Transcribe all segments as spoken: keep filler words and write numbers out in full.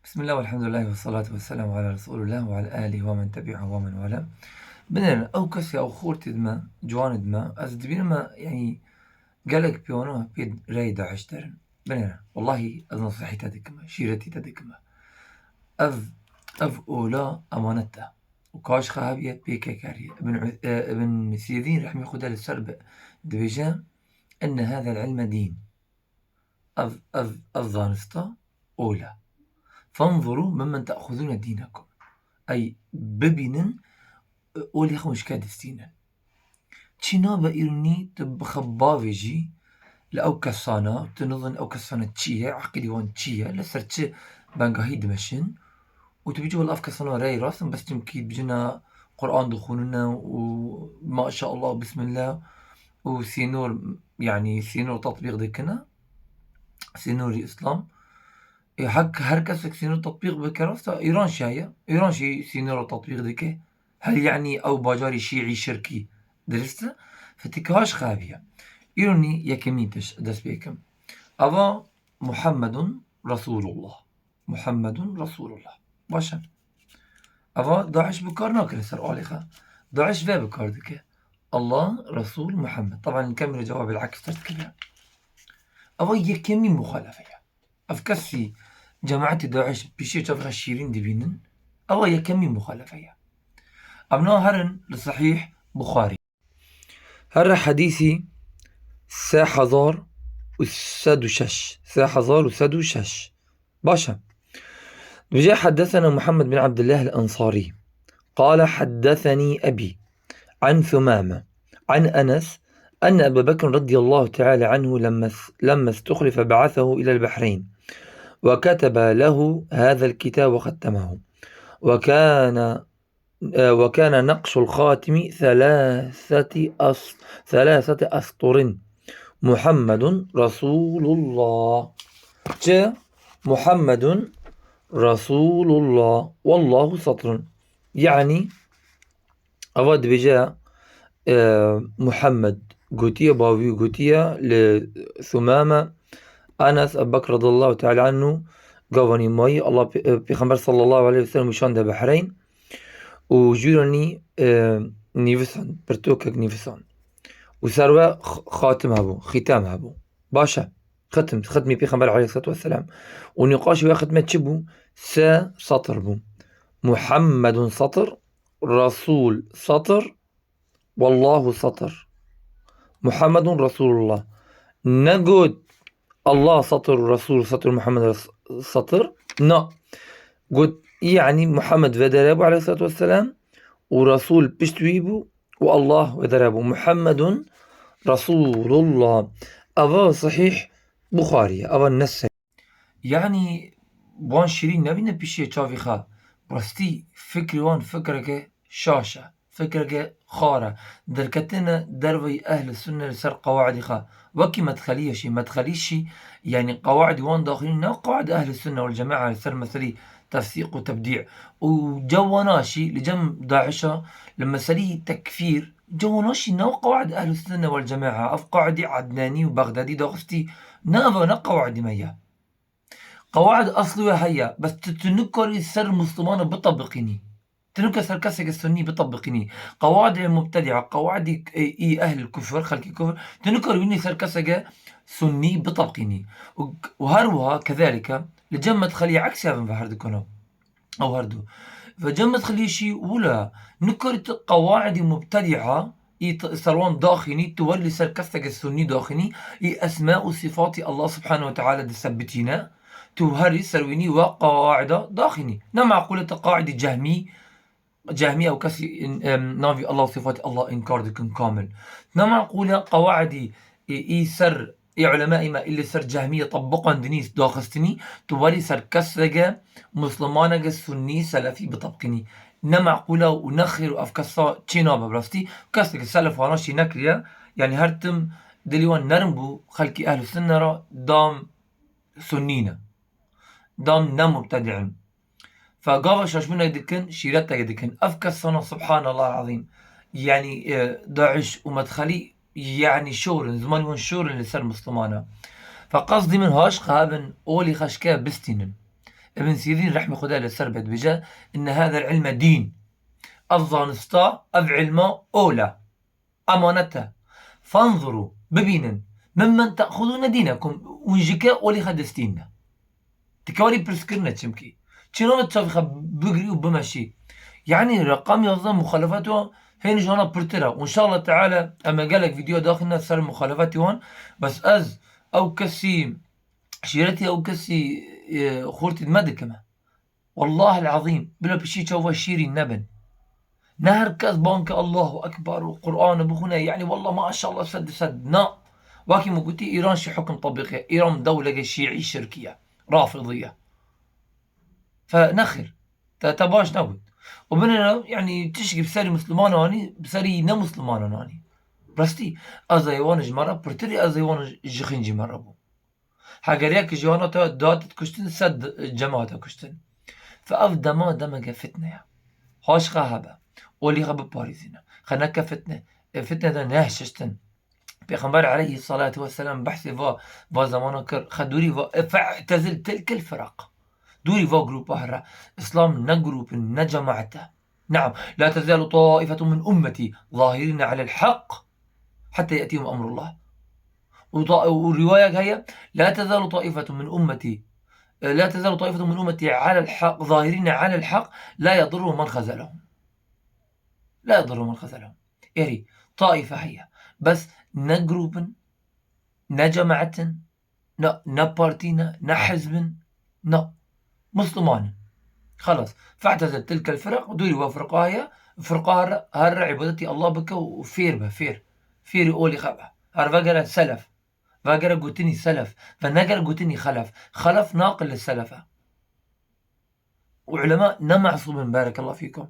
Bismillah, velhamdülillah, ve salatu ve selamu ala Resulullah ve ala alihi ve men tebi'ahu ve men wala. Binêrin, ew kesê, ew xortê di me, ciwanê di me, ez dibînim me, yanî gelek piyano pê reyê DAIŞ derin. Binêrin, wellahî ez nasihî te dikim, şîretî te dikim. Ev, ev ola emanet e. Û kaş xebiye pê kekeriye. Ibn, Ü- e, Ibn Sîrîn rehmê Xwedê li ser be, dibêje, "Inne hâzel ilme dîn." Ev, ev, ev zanista ol e. "Fenzuru mimmen te'xuzûne dînekum." Ey bibînin, e, olê xwe ji ke distînin. Çi nabe îrnî tu bixe bavêjî li ew kesana, tu nizin ew kesana çi ye, eqîlî wan çi ye, li ser çi bengahî dimeşin û tu bêjî, "Wela ev kesana rey rast in, bes çimkî dibêjine Quran dixwînine û maşallah, bismillah û sînor, yanî sînor tetbîq dikine, sînorî Îslam." Ê, hek, her kesek sînor tetbîq bike, rast e, Îran jî heye. Îran jî sînor tetbîq dike. Hel yanî ew bajarî şîî şirkî dirist e. Fetike haş xebiye. Îronî yekemîn tiş dest pê kim. Ava Muhammedun Resulullah. Muhammedun Resulullah. Baş e. Ava DAIŞ bi kar nakire ser alî xwe. DAIŞ vê bi kar dike. Allah, Resul, Muhammed. Taban li kemirê cewabê li aks dest kiriye. Ava yekemîn muxalefe ye. Ev kesî cemaetî DAIŞ piştî çav re şîrîn dibînin, ewa yekemîn muxalefe ye. Em na herin li Sehîh Buxarî. Here hedîsî sê hezar û sed û şeş. Sê hezar û sed û şeş. Baş e. Dibêje, حدثنا محمد بن عبد الله الأنصاري قال حدثني أبي عن ثمامة عن أنس أن أبا بكر رضي الله تعالى عنه لما، لما استخلف بعثه إلى البحرين وكتب له هذا الكتاب وختمه، وكان، آه، وكان نقش الخاتم ثلاثة أس-، ثلاثة أسطر، محمد رسول الله. Çi? محمد رسول الله والله سطر. Yani, ava dibêje, e, Muhammed gotiye, bavî gotiye li Sumame, Enes, Ebu Bekr radiyallahu teala anhu, gavanî mayî, Allah pê-, e, Pêxember sallallahu aleyhi ve sellem û şande Behreyn û jûranî, e, nivîsan, pirtokek nivîsan. Û ser we x-, xatim hebû, xîtam hebû. Baş e. Xitm, xitmî Pêxember aleyhissalatu vesselam. Û nîqaşê we xitme çi bû? Se setir bû. Muhammedun setir, Resul setir, Wallahu setir. Muhammedun Resulullah. Negot Allah setir, Resul setir, Muhammed res-, setir. Na. Got, yani Muhammed vedere bû aleyhissalatu vesselam û Resul pişt wî bû û Allah vedere bû. Muhammedun Resulullah. Eva Sahîh Buxarî ye. Eva nesse. Yanî wan şîrîn nebîne piştê çavê xwe. Rastî fikrê wan fikreke şaş e. Fikreke xar e. Derketine derveyî ehl-i sunne li ser qewaidê xwe. Wekî medxelî ye şî. Medxelî şî, yanî qewaidê wan daxilî ne qewaidê ehl-i sunne wal cemae li ser meselî tefsîq û tebdî. Û cem wana şî, li cem DAIŞ'a, li meselî tekfîr, cem wana şî ne qewaidê ehl-i sunne wal cemae. Ev qewaidê Ednanî û Bexdadî daxistî. Ne ev ne qewaidê me ye. Qewaid eslî we heye, bes tu, tu nikarî ser Muslimana bitebiqînî. Tu nikar ser keseke Sunnî bitebiqînî. Qewaidê mubtedîa, qewaidî, e, î ehlil kufr, xelkî kufr, tu nikar wînî ser keseke Sunnî bitebiqînî. Û, û her wiha kezalike li cem medxelî eksî evin ve her dikana. Ew her du. Ve cem medxelî şî wilo, nikarî tu qewaidî mubtedîa, î t-, ser wan daxînî, tu werî li ser keseke Sunnî daxînî, î esma û sifatî Allah subhanehu ve teala disebitîne, tu herî ser wînî we qawaida daxînî. Ne meqûl e tu qaidî Cehmî, Cehmî ew kesî in-, em, navî Allah û sifatî Allah înkar dikin kamil. Ne meqûl e qawaidî, î, î ser, î ulema'î me î li ser Cehmîye tebiqandinî, daxistinî, tu werî ser keseke Muslimaneke Sunnî, Selefî bitebiqînî. Ne meqûl e û ne xêr û ev kesa çê nabe bi rastî. Keseke Selef wana şî nekiriye, yanî her tim dilî wan nerm bû, xelkî Ehl-i Sunne re dam Sunnî ne. Dam ne mubtedî in. Fe gava şaşbûnek dikin, şîreteke dikin. Ev kesana, subhanallah azîm, yanî, e, DAIŞ û medxelî, yanî şor in, zimanî wan şor in li ser Muslimana. Fe qesdî min haş xebin, olî xeşke bistînin. Ibn Sîrîn rehmê Xwedê li ser be dibêje, inne hâzel ilme dîn. Ev zanista, ev ilma ol e. Emanet e. Fanzuru, bibînin. Mimmen te'xuzûne dînekum. Hûn ji ke olî xwe distîne. Ti kewarî pirskirine çimkî. Çi navê çavê xwe bigirî û bimeşî. Yanî reqam yazdeh muxalefet wan hên ji wana pirtir e. Û înşallah teala em ê gelek vîdeo daxîne ser muxalefetê wan. Bes ez ew kesî, şîretî ew kesî, e, xortî me dikime. Wallahil azîm, bila pişî çawa şîrîn nebin. Ne her kes bang ke Allahu Ekber û Qur'anê bixwine, yanî wallah maşallah sed di sed. Na. Wekî min gotî, Îran şî hukm tebîqe. Îran dewleke şîî şirkî ye. Rafidî ye. Fe nexêr. Te, te baş negot. Û binêre, yanî tişkî bi serî Mislimanan anî, bi serî ne Mislimanan anî. Rastî, ezayê wan ji me re pirtir e, ezayê wan ji xîncî me re bû. Heger yek ji wana te da te kuştin, sed cemaat te kuştin. Fe ev dema demeke fitne ye. Haş xwe hebe. Olî xwe biparêzîne. Xwe neke fitne. E, fitne de nehişiştin. Pêxember aleyhî salatu vesselam behsê va, va zemana kir. Xwe dûrî va, e, fe'tezil tilkel firaq. Dûrî va grupa here. Îslam ne grup in, ne cemaat e. نعم، لا تزال طائفة من أمتي ظاهرين على الحق حتى يأتيهم أمر الله. وط-، ورواية هي، لا تزال طائفة من أمتي، لا تزال طائفة من أمتي على الحق، ظاهرين على الحق، لا يضر من خذلهم. لا يضر من خذلهم. Erê, taife heye. Bes ne grûp in, ne cemaet in, ne, ne partî ne, ne hizb in, ne. Misliman in. Xelas. Fe'tezil tilkel firaq, dûrî va firqa heye, firqa here, here îbadetî Allah bike û fêr be, fêr. Fêrî olî xwe be. Her vegere selef. Vegere gotinî selef. Ve negere gotinî xelef. Xelef naqil li selef e. Û ulema ne mesûm in, barekallahu fîkum.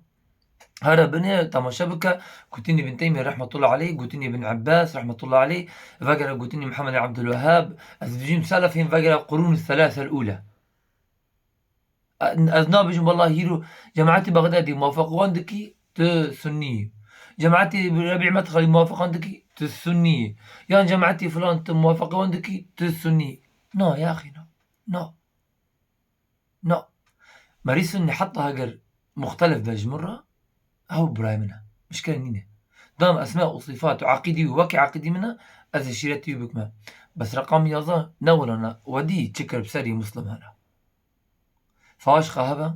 Here binê temaşe bike, gotinî Ibn Teymîye rehmetullah aleyh, gotinî Ibn Abbas rehmetullah aleyh, vegere gotinî Muhammed Abdulwehhab, ez dibêjim selefên vegere qurûn selase ûle. Ez nabêjim, wellahî hîro cemaetî Bexdadî muwafeq wan dikî, tu sunnî yî. Cemaetî Rebî Medxelî muwafeq wan dikî, tu sunnî yî. Yan cemaetî filan tu muwafeq wan dikî, tu sunnî yî. Na, ya axî, na. Na. Na. Merî sunnî heta heger muxtelif be ji min re, ew birayê min e. Mişkile nîne. Dam esma û sifat û eqîdî wî wekî eqîdî min e, ez ê şîretî wî bikime. Bes reqam yazdeh ne wila ne. Wedî çi kir bi serî Muslim hene. Faş xwe hebe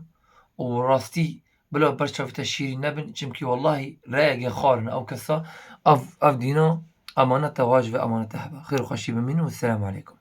û rastî bila ber çavê te şîrîn nebin, çimkî wellahî reyeke xwarin ew kesa, ev, ev dîna emanete wa ji ve emanete hebe. Xêr û xweşî bimînin û selamu aleykum.